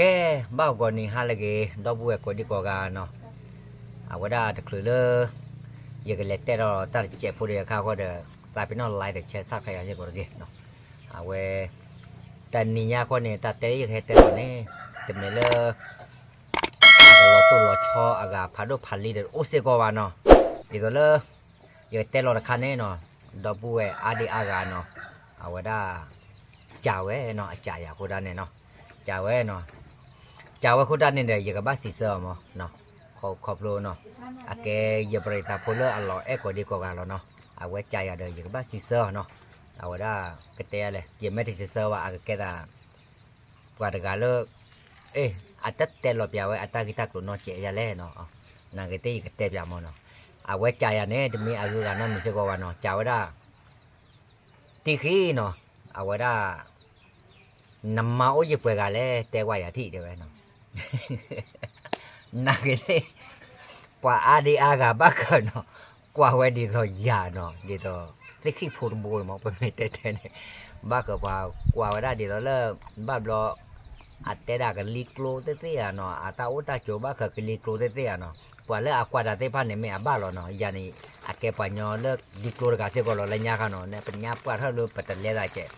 ကဲ, ဘၣ်ဂီၤနံၤဟါလၢအဂ့ၤ ဒီပုၢ်ဝဲၢ်ကိးဒံကိးဂၤနီၤ, အဝဲဒၣ်တချုးလၢ ယကလဲၤတဲဒီးတၢ်တစဲးဖိဒီးအခါဃီဒီး သးပ့ၤနီၣ် like ဒီး share subscribe ယၤစ့ၢ်ကီးတက့ၢ်နီၤ, အဝဲ တနံၤညါဃီန့ၣ် တၢ်တဲလၢယကဟဲတဲလီၤန့ၣ် တမ့ၢ်လၢ အကလီၤတိၢ်လီၤဆီအဂၤဖးဒိၣ်ဖးလံၤဒီးအိၣ်စ့ၢ်ကီးဘၣ်နီၤ, ဒ်သိးလၢ ယကတဲလီၤတခါန့ၣ်နီၤ, ဒီပုၢ်ဝဲၢ်အါဒံအါဂၤနီၤ, အဝဲဒၣ် ကးဝဲနီၤ, အကးယၤအဃိဒၣ်န့ၣ်နီၤ, ကးဝဲနီၤ, ကးဝဲအဃိဒၣ်န့ၣ်ဒီး ယကဘၣ်စံးဆၢအီၤမးနီၤ, ခီဖျိနီၤ, အကဲယပရံးသးဖိလၢအလီၤအဲၣ်ကိးဒံကိးဂၤလီၤနီၤ, အဝဲကးယၤဒီး ယကဘၣ်စံးဆၢအီၤနီၤ, အဝဲဒၣ် ကတဲယၤလဲၣ်, ယမ့ၢ်တစံးဆၢဘၣ် အကကဲသး ပှၤတဂၤလၢ အ့ၣ် အတတဲလီၤပျးဝဲအတၢ်ဂ့ၢ်တၢ်ကျိၤနီတစဲးယၤလဲၣ်နီၤ, နာ်က့သ့ၣ်ယကတဲပျးမးနီၤ, အဝဲကးယၤန့ၣ် တမ့ၢ်အဂုၤအဂၤနီတမံၤစ့ၢ်ကီးဘၣ်နီၤ, ကးဝဲဒၣ် တံၢ်ဃံနီၤ, အဝဲဒၣ် နမါအိၣ်ယပှဲၤဂၤလဲၣ် တဲကွၢ်ယၤထံၣ်တဲဝဲနီၤ, နာ်က့သ့ၣ် ပှၤအါဒံအါဂၤဘၣ်ဃးနီၤ, ကွၢ်ဝဲဒ်သိးယၤနီၤ, ဒ်သိး သ့ၣ်ခံဖိတဘိမး ပမ့ၢ်တဲတဲန့ၣ်, ဘၣ်ဃးပှၤကွၢ်ဝဲဒၣ်ဒ်သိးလၢ ဘၣ်ဘျီ အတဲဒၣ်ကလံၤကျိသ့ၣ်သ့ၣ်ဧါနီၤ, အတၢ်အိၣ်တၢ်ကၠိဘၣ်ဃးကလံၤကျိသ့ၣ်သ့ၣ်ဧါနီၤ, ပှၤလၢအကွၢ်တၢ်သ့ၣ်တဖၣ်န့ၣ်မ့ၢ်အဘၣ်လီၤနီၤ, ယၤန့ၣ် အကဲပှၤကညီလၢလံၤကျိတဂၤစ့ၢ်ကီးလီၤ လၢညါခါနီၤ, နပညါပှၢ်ထီၣ်လၢပတလဲသးကဲး,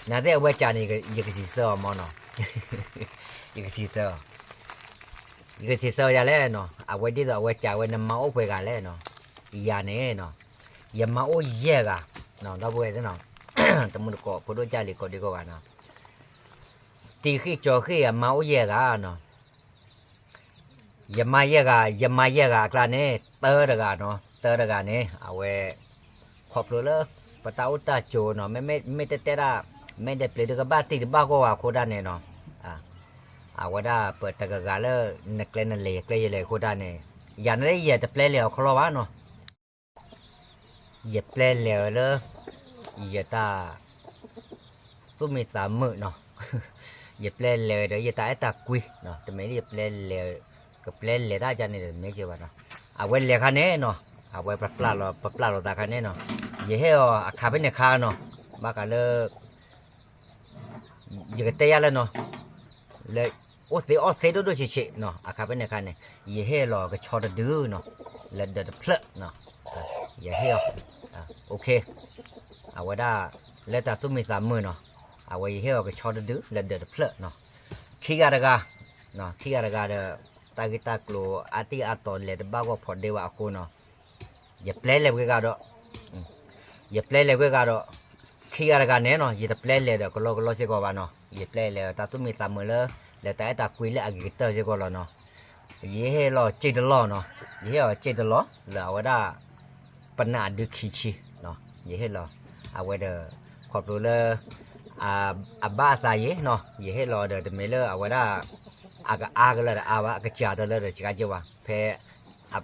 နာ်သ့ၣ်အဝဲကးန့ၣ် ယကစံးဆၢအီၤမးနီၤ, ယကစံးဆၢအီၤ ယကစံးဆၢယၤလဲၣ်နီၤ, အဝဲဒ်သိးအဝဲကးဝဲ နမါအိၣ်ပှဲၤဂၤလဲၣ်နီၤ, ယၤန့ၣ်နီၤ, ယမါအိၣ်ယဲၢ်ဂၤ, ဒီပုၢ်ဝဲၢ်သ့ၣ်နီၤ, တမုၢ်တကိး ဖိဒိၣ်ကၢ်လံၤကိးဒံကိးဂၤနီၤ, တံၢ်ဃံကၠီဃံ အမါအိၣ်ယဲၢ်ဂၤနီၤ, ယမါယဲၢ်ဂၤ, ယမါယဲၢ်ဂၤအကျါန့ၣ် တၢတဂၤနီၤ, တၢတဂၤန့ၣ် အဝဲ ခီဖျိလၢ ပတၢ်အိၣ်တၢ်ကၠိနီၤ, မ့မ့ၢ်တဲတဲဒၣ် မ့ၢ်ဒဲးပျ့ၤဒုကဘၣ်တံၢ်တဘၣ်ဂီၢ်ဝဲအဃိဒၣ်န့ၣ်နီၤ, အဝဲဒၣ်ပတဂၤဂၤလၢ နကျဲနလဲၤယကျဲယလဲၤအဃိဒၣ်န့ၣ်, ယၤန့ၣ်ယတပျဲလဲၤအီၤခီလီၤဘၣ်နီၤ ယပျဲလဲၤဝဲလၢ ယတၢ် သူၣ်မံသးမုာ်နီၤ, ယပျဲလဲၤဝဲဒီးယတၢ်အဲၣ်တၢ်ကွံနီၤ, တမ့ၢ်လၢယပျဲလဲၤ ကပျဲလဲၤတၢ်ကန့ၣ်ဒီးမ့ၢ်က့ၤဘၣ်နီၤ, အဝဲလဲၤခါန့ၣ်နီၤ, အဝဲပပျၢ်လီၤ ပပျၢ်လီၤသးခါန့ၣ်နီၤ, ယဟ့ၣ်အီၤအခါဖဲန့ၣ်ခါနီၤ, ဘၣ်ဃးလၢ ယကတဲယၤလၢနီၤ, လၢ အိၣ်သ့အီၣ်သ့ဒိၣ်ဒိၣ်ဆံးဆံးနီၤ, အခါဖဲန့ၣ်ခါန့ၣ် ယဟ့ၣ်လီၤကဆီတဒုနီၤ, လၢဒၢးတဖျၢၣ်နီၤ, ယဟ့ၣ်အီၤ, အဝဲဒၣ် လၢတၢ်သူၣ်မံသးမုာ်နီၤ, အဝဲယဟ့ၣ်အီၤကဆီတဒုလၢဒၢးတဖျၢၣ်နီၤ, ခံဂၤတဂၤ, ခံဂၤတဂၤဒီး တၢ်ဂ့ၢ်တၢ်ကျိၤအါတံၢ်အါတီၤလဲၤတဘၣ်ဂီၢ်ဖိးဒ့ဝဲအဃိနီၤ ယပျဲလဲၤဝဲဂၤဒီး, ယပျဲလဲၤဝဲဂၤဒီး, ခံဂၤတဂၤန့ၣ်နီၤ ယတပျဲလဲၤဒီးကလီကလီစ့ၢ်ကီးဘၣ်နီၤ, ယပျဲလဲၤတၢ်သူၣ်မံသးမုာ်လၢ လၢတၢ်အဲၣ်တၢ်ကွံလၢအဂ့ၤကတၢၢ်စ့ၢ်ကီးလီၤနီၤ, ယဟ့ၣ်လီၤစ့တလီၢ်နီၤ, ယဟ့ၣ်အီၤစ့တလီၢ် လၢအဝဲဒၣ် ပနၢ်အဒုခံဆံ, ယဟ့ၣ်လီၤ, အဝဲဒီး ခီဖျိလၢ အဘၣ်အသးယံၤနီၤ, ယဟ့ၣ်လီၤဒီးတမ့ၢ်လၢအဝဲဒၣ် အကအါကလၢာ်တအါဘၣ်, အကစၢ်တလၢာ်ဒီးစှၤက့ၤဝဲ, ဖဲ အ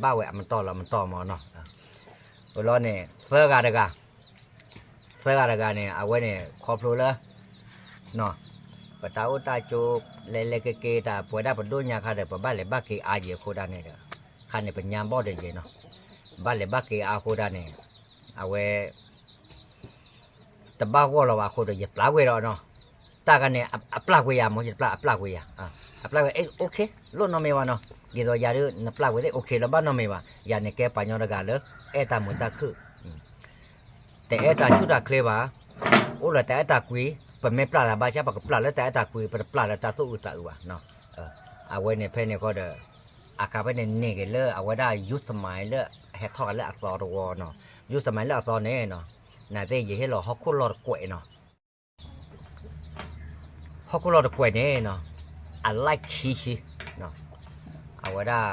ဘၣ်ဝဲအမတီၢ်လီၤမတီၢ်မးနီၤ, ဝဲလီၤန့ၣ် သၢဂၤတဂၤ, သၢဂၤတဂၤန့ၣ် အဝဲန့ၣ် ခီဖျိလၢ ပတၢ်အိၣ်တၢ်ကၠိ လဲၤလဲၤက့ၤက့ၤတၢ်ပဝဲဒၣ်ပဒိၣ်ညါခါဒီး ပဘၣ်လဲၤဘၣ်က့ၤအါယံၤအဃိဒၣ်န့ၣ်ဒီး ခါန့ၣ်ပညါဘီၣ်ဒီးယံၤနီၤ, ဘၣ်လဲၤဘၣ်က့ၤအါအဃိဒၣ်န့ၣ် အဝဲ တဘၣ်ဂီၢ်လီၤဘၣ်အဃိဒီး ယပျၢ်ကွံာ်ဒီးနီၤ, တၢ်ဂၤန့ၣ် အပျၢ်ကွံာ်ယၤမ့ၢ် ယတပျၢ် အပျၢ်ကွံာ်ယၤ, အပျၢ်ကွံာ် အိၣ်ခ့ လိၣ်နီတမံၤဘၣ်နီၤ, ဒ်သိးယၤဒုး နပျၢ်ကွံာ်သ့ၣ် အိၣ်ခ့လီၤ ဘၣ်နီတမံၤဘၣ်, ယၤန့ၣ်ကဲပှၤကညီတဂၤလၢ အဲၣ်တၢ်မုာ်တၢ်ခုၣ် တအဲၣ်တၢ်ဆူၣ်တၢ်ချ့ဘၣ်, အိၣ်လၢတၢ်အဲၣ်တၢ်ကွံ, ပမ့ၢ်ပျၢ်တၢ်ဘၣ်ဆၣ် ပကပျၢ်လၢတၢ်အဲၣ်တၢ်ကွံ, ပတပျၢ်လၢတၢ်သူၣ်အုးသးအုးဘၣ်နီၤ, အဝဲန့ၣ်ဖဲန့ၣ်ဃီဒီး အခါဖဲန့ၣ်န့ၢ်က့ၤလၢအဝဲဒၣ် ယူၢ်စမၤလၢ ဟဲထီၣ်က့ၤလၢအသီတဝီနီၤ, ယူၢ်စမၤလၢအသီန့ၣ်နီၤ, နာ်သ့ၣ်ယဟ့ၣ်လီၤဟီၣ်ခိၣ်လီၢ်တကွဲးနီၤ ဟီၣ်ခိၣ်လီၢ်တကွဲးန့ၣ်နီၤ, အlikeခံဆံ, အဝဲဒၣ်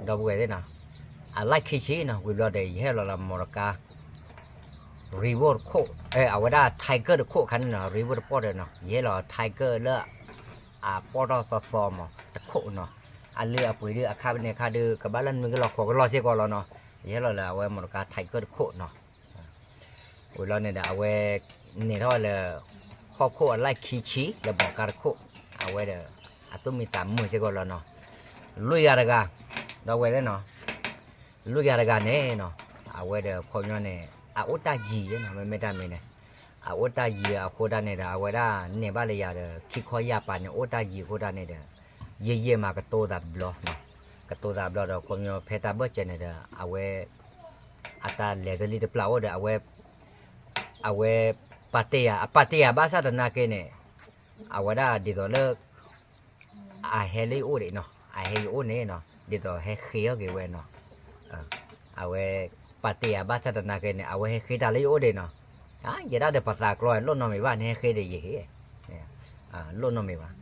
ဒီပုၢ်ဝဲၢ်သ့ၣ်နီၤ, အlikeခံဆံနီၤ, ဝံၤဘျီဒီး ယဟ့ၣ်လီၤလၢမီတကါ Revo တခိၣ်, အဝဲဒၣ် Tiger တခိၣ်အခါန့ၣ်နီၤ, Revo တပီၢ်ဒီးနီၤ, ယဟ့ၣ်လီၤ Tiger လၢ အပီၢ်ထီၣ်သီသီမး တခိၣ်နီၤ, အလုၢ်အပှ့ၤဒုး အခါဖဲန့ၣ်အခါဒုး ကဘၣ်လၢနွံကလီၤဃိးကလီၤစ့ၢ်ကီးလီၤနီၤ, ယဟ့ၣ်လီၤလၢအဝဲမီတကါ Tiger တခိၣ်နီၤ ဝံၤလီၤန့ၣ်ဒီး အဝဲ န့ၢ်ထီၣ်ဝဲလၢ ဟီၣ်ခိၣ်အlikeခံဆံ လၢမီတကါတခိၣ်, အဝဲဒီး အသူၣ်မံသးမုာ်စ့ၢ်ကီးလီၤနီၤ, လွံၢ်ဂၤတဂၤ, ဒီပုၢ်ဝဲၢ်သ့ၣ်နီၤ, လွံၢ်ဂၤတဂၤန့ၣ်နီၤ, အဝဲဒီးခီပညီန့ၣ် အအိၣ်တၢ်ယံၤနီၤ, မ့မ့ၢ်တၢ်မံၤန့ၣ်, အအိၣ်တၢ်ယံာ်အဃိဒၣ်န့ၣ်ဒီး အဝဲဒၣ်န့ၢ်ဘၣ်လၢယၤဒီး ခံခီယၢ်ပၤန့ၣ် အိၣ်တၢ်ယံာ်အဃိဒၣ်န့ၣ်ဒီး ယဲၢ်ယဲၢ်မးကတိၤသးဘျီ, ကတိၤသးဘျီဒီး ခီပညီဖဲတၢ်ဘၢၣ်စၢၤန့ၣ်ဒီး အဝဲ အတၢ်လဲၤတလံတပျၢ်အိၣ်ဒီး အဝဲ အဝဲ ပာ်တ့ၢ်ယၤ အပာ်တ့ၢ်ယၤဘၣ်ဆၣ်သနာ်က့န့ၣ် အဝဲဒၣ်ဒ်သိးလၢ အဟဲလၢယအိၣ်ဒံးနီၤ, အဟဲယအိၣ်န့ၣ်နီၤ, ဒ်သိးဟဲဃ့အီၣ်က့ၤဝဲနီၤ, အဝဲ ပာ်တ့ၢ်ယၤဘၣ်ဆၣ်သနာ်က့န့ၣ် အဝဲဟဲဃ့တၢ်လၢယအိၣ်ဒံးနီၤ, ယဲဒၣ်ဒီးပသးကျီလိၣ်နီတမံၤဘၣ်, နဟဲဃ့ဒီးယဟ့, လိၣ်နီတမံၤဘၣ်,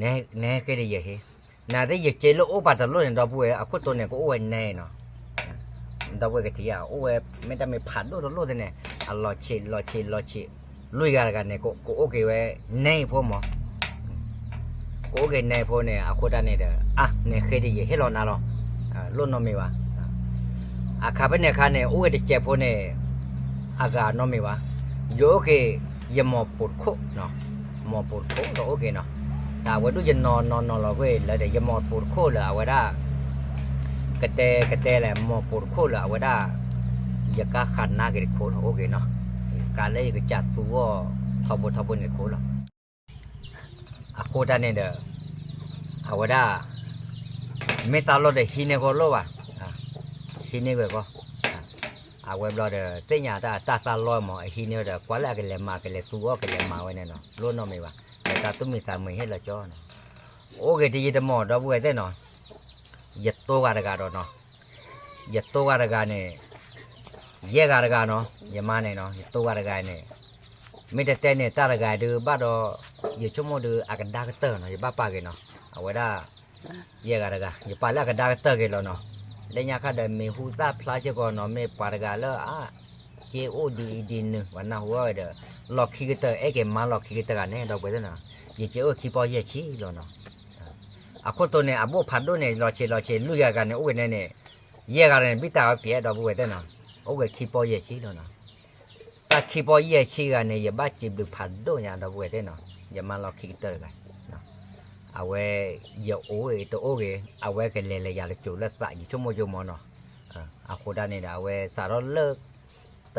နဟဲဃ့ဒီးယဟ့, နာ်သက့ ယစ့လၢအိၣ်ပာ်တလိၣ်န့ၣ် ဒီပုၢ်ဝဲၢ် အခိၣ်တိန့ၣ် ကအိၣ်ဝဲနဲနီၤ, ဒီပုၢ်ဝဲၢ်ကထံၣ်ဧါ, အိၣ်ဝဲ မ့တမ့ၢ်ဖးဒိၣ်တလိၣ်သ့ၣ်န့ၣ် အလီၤဆံးလီၤဆံးလီၤဆံး, လွံၢ်ဂၤတဂၤန့ၣ် ကအိၣ်က့ၤဝဲနဲအံၤဖိမး, ကအိၣ်က့ၤနဲအံၤဖိန့ၣ် အဃိဒၣ်န့ၣ်ဒီး အါ နဟဲဃ့ဒီးယဟ့ၣ်လီၤနၤလီၤ, လိၣ်နီတမံၤဘၣ်, အခါဖဲန့ၣ်အခါန့ၣ် အိၣ်ဝဲတစဲးဖိန့ၣ် အဂၤနီတမံၤဘၣ်, ယအိၣ်က့ၤ ယမီၢ်ပိာ်တခိၣ်, မီၢ်ပိာ်တခိၣ်ဒီးအိၣ်က့ၤနီၤ, တၢ်ဝဲဒၣ်ယနီၤနီၤနီၤလီၤကွံာ်လၢဒီး ယမီၢ်ပိာ်တခိၣ်လၢအဝဲဒၣ် ကတဲကတဲလဲၣ် မီၢ်ပိာ်တခိၣ်လၢအဝဲဒၣ် ယကါဃးနါက့ၤတခိၣ်လီၤ အိၣ်က့ၤနီၤ, ကါလၢယကစၢ်သူအီၤထီဘိထီဘိန့ၣ်တခိၣ်လီၤ, အဃိဒၣ်န့ၣ်ဒီး အဝဲဒၣ် မ့ၢ်တၢ်လီၢ်ဒီးဟံးန့ၢ်ကီၢ်လိၣ်ဘၣ်, ဟံးန့ၢ်ဝဲကီၢ်, အဝဲဘျီဒီး သ့ၣ်ညါတၢ်တၢ်သးလီၢ်မး အဟံးန့ၢ်ဒီး ကွၢ်လၢအကလဲၤမၤ ကလဲၤသူအီၣ် ကလဲၤမၤဝဲန့ၣ်နီၤ လိၣ်နီတမံၤဘၣ်, ဒီးတၢ်သူၣ်မံသးမုာ်ဟ့ၣ်လီၤကၠီနီၤ, အိၣ်က့ၤတယံာ်တမီၢ် ဒီပုၢ်ဝဲၢ်သ့ၣ်နီၤ, ယတိၢ်ဂၤတဂၤဒီးနီၤ, ယတိၢ်ဂၤတဂၤန့ၣ် ယဲၢ်ဂၤတဂၤနီၤ ယမါန့ၣ်နီၤ ယတိၢ်ဂၤတဂၤန့ၣ် မ့ၢ်တတဲန့ၣ် တၢ်တဂၤဒုးဘၣ်ဒီး ယဆိကမိၣ်ဒုးအကဒါကတၢၢ်နီၤ ယဘၣ်ပာ်က့ၤနီၤ အဝဲဒၣ် ယဲၢ်ဂၤတဂၤ ယပာ်လၢအကဒါကတၢၢ်က့ၤလီၤနီၤ, လၢညါခါဒီးမ့ၢ်ဟူသၣ်ဖျါစ့ၢ်ကီးနီၤ မ့ၢ်ပှၤတဂၤလၢအ က့အိၣ်ဒ်အံၤဒ်နုၤ ပှၤနၢ်ဟူဝဲဒီး လီၢ်ခံကတၢၢ် အဲၣ်က့ၤမါလီၢ်ခံကတၢၢ်ဂၤန့ၣ် ဒီပုၢ်ဝဲၢ်သ့ၣ်နီၤ, ယက့အိၣ်ခံပီယဲၢ်ဆံလီၤနီၤ, အခိၣ်တိန့ၣ် အဘိၣ်ဖးဒိၣ်န့ၣ် လီၤဆံးလီၤဆံး လွံၢ်ဂၤတဂၤန့ၣ် အိၣ်က့ၤန့ၣ်န့ၣ် ယဲၢ်ဂၤန့ၣ် ဘံၣ်တၢ်ဝဲပျဲ ဒီပုၢ်ဝဲၢ်သ့ၣ်နီၤ, အိၣ်ဝဲခံပီယဲၢ်ဆံလီၤနီၤ, တၢ်ခံပီယဲၢ်ဆံဂၤန့ၣ် ယဘၣ်စံးဘျုးဖးဒိၣ်ညါ ဒီပုၢ်ဝဲၢ်သ့ၣ်နီၤ, ယမါလီၢ်ခံကတၢၢ်တဂၤ အဝဲ ယအိၣ်ဂ့ၤတအိၣ်ဂ့ၤ အဝဲကလဲၤလဲၤယၤတစိၤလၢသး ယဆိကမိၣ်ယိမီၤနီၤ, အဃိဒၣ်န့ၣ်ဒီး အဝဲစးထီၣ်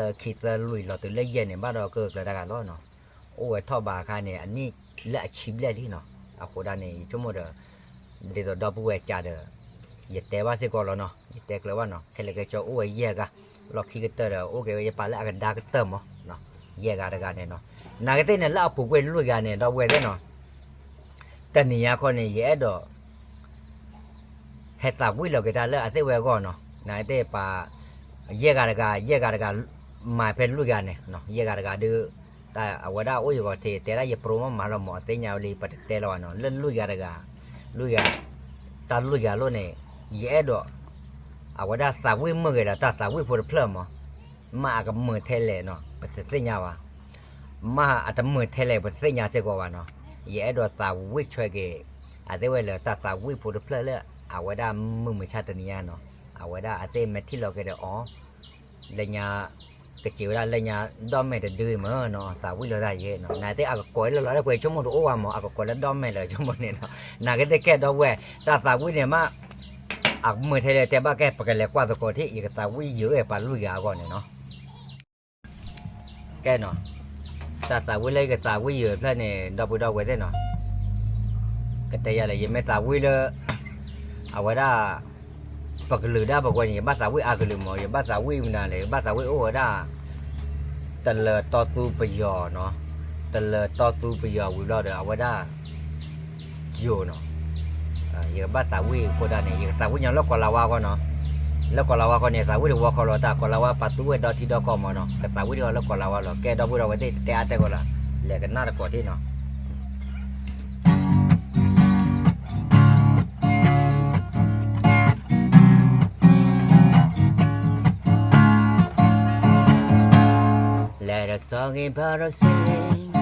လၢ တၢ ခံ သၢ လွံၢ် လီၤတုၤလၢယဲၢ်န့ၣ် ဘၣ်ဒီးကကျၢၤတဂၤလီၤနီၤ, အိၣ်ဝဲထီၣ်ဘးအခါန့ၣ် အနံၣ်လၢအဆံဘျဲၣ်လံနီၤ, အဃိဒၣ်န့ၣ် ယဆိကမိၣ်ဒီး ဒ်သိးဒီပုၢ်ဝဲၢ်ကးဒီး ယတဲဘၣ်စ့ၢ်ကီးလီၤနီၤ, ယတဲကျၢၤဘၣ်နီၤ, ခဲလၢာ်ခဲဆ့အိၣ်ဝဲယဲၢ်ဂၤ, လီၢ်ခံကတၢၢ်ဒီး အိၣ်က့ၤဝဲယပာ်လၢအကဒါကတၢၢ်မး, ယဲၢ်ဂၤတဂၤန့ၣ်နီၤ, နာ်က့သ့ၣ်န့ၣ် လၢအပူၤကွံာ်လွံၢ်ဂၤန့ၣ် ဒီပုၢ်ဝဲၢ်သ့ၣ်နီၤ, တနံၤညါခီန့ၣ် ယအဲၣ်ဒိး ဟဲသးဝံၣ်လီၤက့ၤတၢ်လၢအသ့ၣ်ဝဲအဂီၢ်နီၤ, နာ်က့သ့ၣ်ပာ် ယဲၢ်ဂၤတဂၤ ယဲၢ်ဂၤတဂၤ မၤဖဲလွံၢ်ဂၤန့ၣ်, ယဲၢ်ဂၤတဂၤဒုး တၢ်အဝဲဒၣ်အိၣ်ယဂီၢ်ထံး တဲဒၣ်ယပြိမးမၤလီၤမး အသ့ၣ်ညါဝဲလံ ပတတဲလီၤဘၣ်နီၤ, လၢလွံၢ်ဂၤတဂၤ, လွံၢ်ဂၤ, တၢ်လွံၢ်ဂၤလိၣ်န့ၣ်, ယအဲၣ်ဒိး အဝဲဒၣ်သးဝံၣ်မုာ်ဂ့ၤဒီး တၢ်သးဝံၣ်ဖိတဖျၢၣ်မး, မ့ၢ်အကမုာ်ထဲလဲၣ်နီၤ ပတသ့ၣ်ညါဘၣ်, မ့ၢ်အတမုာ်ထဲလဲၣ် ပတသ့ၣ်ညါစ့ၢ်ကီးဘၣ်နီၤ, ယအဲၣ်ဒိးသးဝံၣ်ဆွဲက့ၤ အသ့ၣ်ဝဲလၢတၢ်သးဝံၣ်ဖိတဖျၢၣ်လၢ အဝဲဒၣ်မုာ်မုာ်ဆါတနံၤညါနီၤ, အဝဲဒၣ်အသ့ၣ်မဲာ်ထံၣ်လီၤက့ၤဒီးအီၤ လၢညါ ကစံးဝဲဒၣ်လၢညါဒီမဲာ်တဒုအံၤမ့ၢ်နီၤ သးဝံၣ်လိာ်သးယဲနီၤ, နာ်သက့အကကိးလၢလီၤလၢကွဲးဆိကမိၣ်တအိၣ်ဘၣ်မး အကကိးလၢဒီမဲာ်လၢဆိကမိၣ်န့ၣ်နီၤ, နာ်က့သ့ၣ်ကဲဒီပုၢ်ဝဲၢ် တၢ်သးဝံၣ်န့ၣ်မး အကမုာ်ထဲလဲၣ်တဲဘၣ်ကဲ ပကလဲၤကွၢ်သကိးထံၣ် ယကသးဝံၣ်ယုာ်ပှၤလွံၢ်ဂၤအဂီၢ်န့ၣ်နီၤ ကဲနီၤ, တၢ်သးဝံၣ်လၢယကသးဝံၣ်ယုာ်ဖျၢၣ်န့ၣ် ဒီပုၢ်ဒီဝဲၢ်သ့ၣ်နီၤ, ကတဲယၤလၢယမ့ၢ်သးဝံၣ်လၢ အဝဲဒၣ် ပကလုာ်ဒၣ်ပဝဲန့ၣ် ယဘၣ်သးဝံၣ်အါကလုာ်မး ယဘၣ်သးဝံၣ်မနုၤလဲၣ် ယဘၣ်သးဝံၣ်အိၣ်ဝဲဒၣ် တလၢၤတီသူပယီၤနီၤ, တလၢၤတီသူပယီၤဝံၤဘျီဒီး အဝဲဒၣ် ယိၤနီၤ, ယကဘၣ်သးဝံၣ်အဃိဒၣ်န့ၣ် ယကသးဝံၣ်ညီလၢကီၢ်လၤဝါအဂီၢ်နီၤ, လၢကီၢ်လၤဝါအဂီၢ်န့ၣ် သးဝံၣ်တဝီဃီလီၤ တၢ်ကီၢ်လၤဝါပာ်သူဝဲဒီထံဒီကီၢ်မးနီၤ ကသးဝံၣ်တဝီလၢကီၢ်လၤဝါလီၤ ကဲဒီပုၢ်ဒီဝဲၢ်သ့ၣ်တဲအါတဲကီးလီၤ လဲၤကနၣ်တကိးထံၣ်နီၤ Let the song in Paro sing.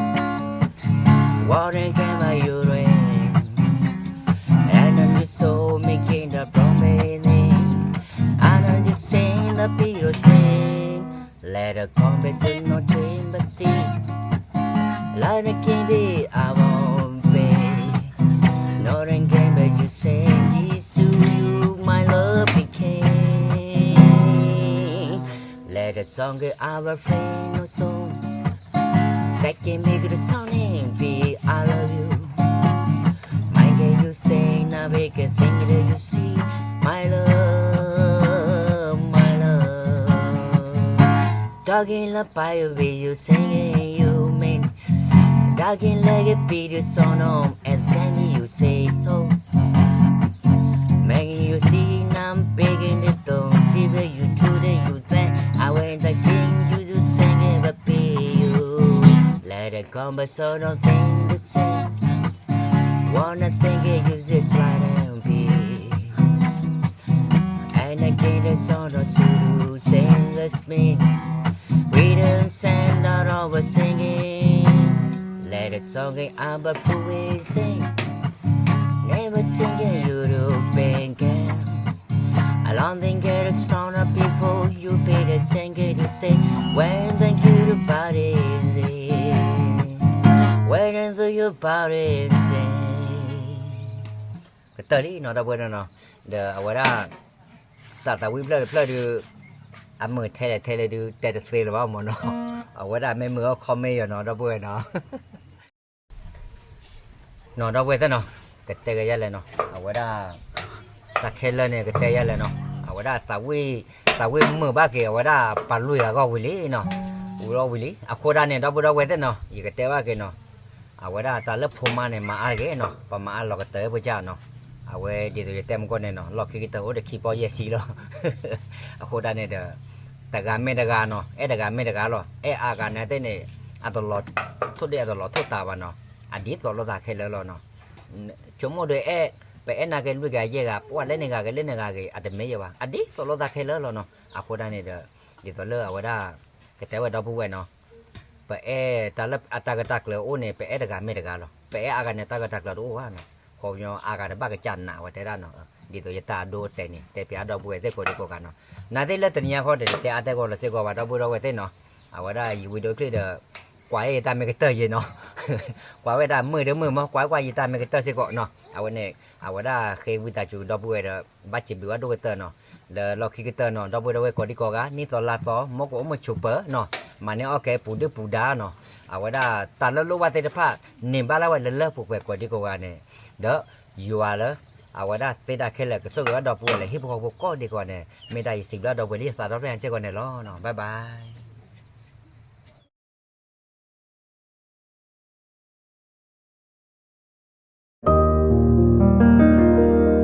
Water came by your rain. And then you saw me came the from me. And then you sing the people sing. Let the compassion not dream but see. Let the king be our way. Northern came by you sing. Jesus, you my love became. Let the song get our friend no song. That can make the song and be I love you. My girl, you say now we can sing it, you see, my love, my love. Talking like fire, be you singing, you mean. Talking like a beat, you sound on, and then you say, oh. Making you see, now I'm begging the tone. See where you do the you thing. I went to sing, you to sing it, but be you. Let it come, but so don't think the same. Wanna think it, you just slide and be. And again, the song don't you sing with me. We don't send out our singing. Let it song it out, but who will sing? Never sing it, you do bang. I don't think it is stronger before you pay the sing it, you say, when the you body is in. When the you body is in. ကတၢၢ်လံနီၤ ဒီပုၢ်ဝဲၢ်နီၤ, ဒီးအဝဲဒၣ် သးသးဝံၣ်ဖျၢၣ်တဖျၢၣ်ဒုး အမုာ်ထဲလဲၣ်ထဲလဲၣ်ဒုး တဲတသ့လၢၤဘၣ်မ့ၢ်နီၤ, အဝဲဒၣ်မ့ၢ်မုာ်အီၤ comment ယီၤနီၤ ဒီပုၢ်ဝဲၢ်နီၤ, နီၤ ဒီပုၢ်ဝဲၢ်သ့ၣ်နီၤ, ကတဲကယဲၢ်လဲၣ်နီၤ, အဝဲဒၣ် တၢ်ခဲလၢာ်န့ၣ် ကတဲယဲၢ်လဲၣ်နီၤ, အဝဲဒၣ်သးဝံၣ် သးဝံၣ်မုာ်ဘၣ်က့ၤ အဝဲဒၣ်ပာ်လွံၢ်ဂၤဂီၢ်ဝံၤလံနီၤ, ဝံၤလီၤဝံၤလံ, အဃိဒၣ်န့ၣ် ဒီပုၢ်ဝဲၢ်သ့ၣ်နီၤ, ယကတဲဘၣ်က့ၤနီၤ အဝဲဒၣ်တၢ်လၢဖိမါန့ၣ် မၤအါတဂ့ၤနီၤ, ပမၤအါလီၤကတၢၢ်ပကၢ်နီၤ, အဝဲဒ်သိးယတဲမုၢ်ကီၢ်န့ၣ်နီၤ, လီၢ်ခံကတၢၢ်အိၣ်ဒီးခံပီယဲၢ်ဆံလီၤ, အဃိဒၣ်န့ၣ်ဒီး တဂၤမ့ၢ်တဂၤနီၤ, အဲၣ်တဂၤမ့ၢ်တဂၤလီၤ, အဲၣ်အါဂၤန့ၣ်သ့ၣ်န့ၣ် အတလီၤထိၣ်ဒ့ၣ်အတလီၤထိၣ်တၢ်ဘၣ်နီၤ, အဒ်သိးလိာ်သးခဲလၢာ်လီၤနီၤ, ဆိကမိၣ်ဒီးအဲၣ်, ပအဲၣ်နာ်က့ၤလွံၢ်ဂၤယဲၢ်ဂၤ, ပှၤလၢန့ၣ်ဂၤက့ၤလၢန့ၣ်ဂၤက့ၤ အတမ့ၢ်ယဲၢ်ဘၣ်, အဒ်သိးလိာ်သးခဲလၢာ်လီၤနီၤ, အဃိဒၣ်န့ၣ်ဒီး ဒ်သိးလၢအဝဲဒၣ် ကတဲဝဲဒီပုၢ်ဝဲၢ်နီၤ, ပအဲၣ်တၢ်လၢအတၢ်ဂ့ၢ်တၢ်ကျၢၤအိၣ်န့ၣ် ပအဲၣ်တဂၤမ့ၢ်တဂၤလီၤ, ပအဲၣ်အါဂၤန့ၣ် တၢ်ဂ့ၢ်တၢ်ကျၢၤတအိၣ်ဘၣ်နီၤ, ခီပညီအါဂၤတဘၣ်ကစၢ်နာ်ဝဲတဲဒၣ်နီၤ, ဒ်သိးယတၢ်အဒိအတဲာ်န့ၣ် တဲပၠးဒီပုၢ်ဝဲၢ်သ့ၣ်ကိးဒံကိးဂၤနီၤ, နာ်သ့ၣ်လၢတနံၤအံၤဃီဒီး တတဲအါတဲကီးလီၤစ့ၢ်ကီးဘၣ် ဒီပုၢ်ဝဲၢ်သ့ၣ်နီၤ, အဝဲဒၣ်ယဝံၤဒိချံဒီး ကွၢ်အဲၣ်ယတၢ်မ့ၢ်ကတၢၢ်ယဲနီၤ, ကွၢ်ဝဲဒၣ်မုာ်တမုာ်မ့ၢ် ကွၢ်ကွၢ်ယတၢ်မ့ၢ်ကတၢၢ်စ့ၢ်ကီးနီၤ, အဝဲန့ၣ် အဝဲဒၣ်ဃ့ဝံသးစူၤဒီပုၢ်ဝဲၢ်ဒီး ဘၣ်စံးဘျုးဘၣ်ဒိၣ်ကတၢၢ်နီၤ, လၢလီၢ်ခံကတၢၢ်နီၤ ဒီပုၢ်ဝဲၢ်ကိးဒံကိးဂၤ နံၣ်သီလါသီ မ့ၢ်ကအိၣ်မုာ်ဆိးပၢၤနီၤ, မၤန့ၢ်အီၣ်ကဲပူၤဒုၣ်ပူၤဒါနီၤ, အဝဲဒၣ်တၢ်လၢလိၣ်ဘၣ်သ့ၣ်တဖၣ် န့ၢ်ဘၣ်လၢဝဲလၢလၢပှဲၤပှဲၤကိးဒံကိးဂၤန့ၣ်, ဒီးယွၤလၢ အဝဲဒၣ်သ့တၢ်ခဲလၢာ် ကဆိၣ်ဂ့ၤဝဲဒီပုၢ်ဝဲၢ်လၢဟံၣ်ဖိဃီဖိကိးဒံကိးဂၤန့ၣ် မ့ၢ်တၢ်ယစံးဘျုးဒီပုၢ်ဝဲၢ်လၢယသးဒီဖျၢၣ်ညါစ့ၢ်ကီးန့ၣ်လီၤ. Bye bye.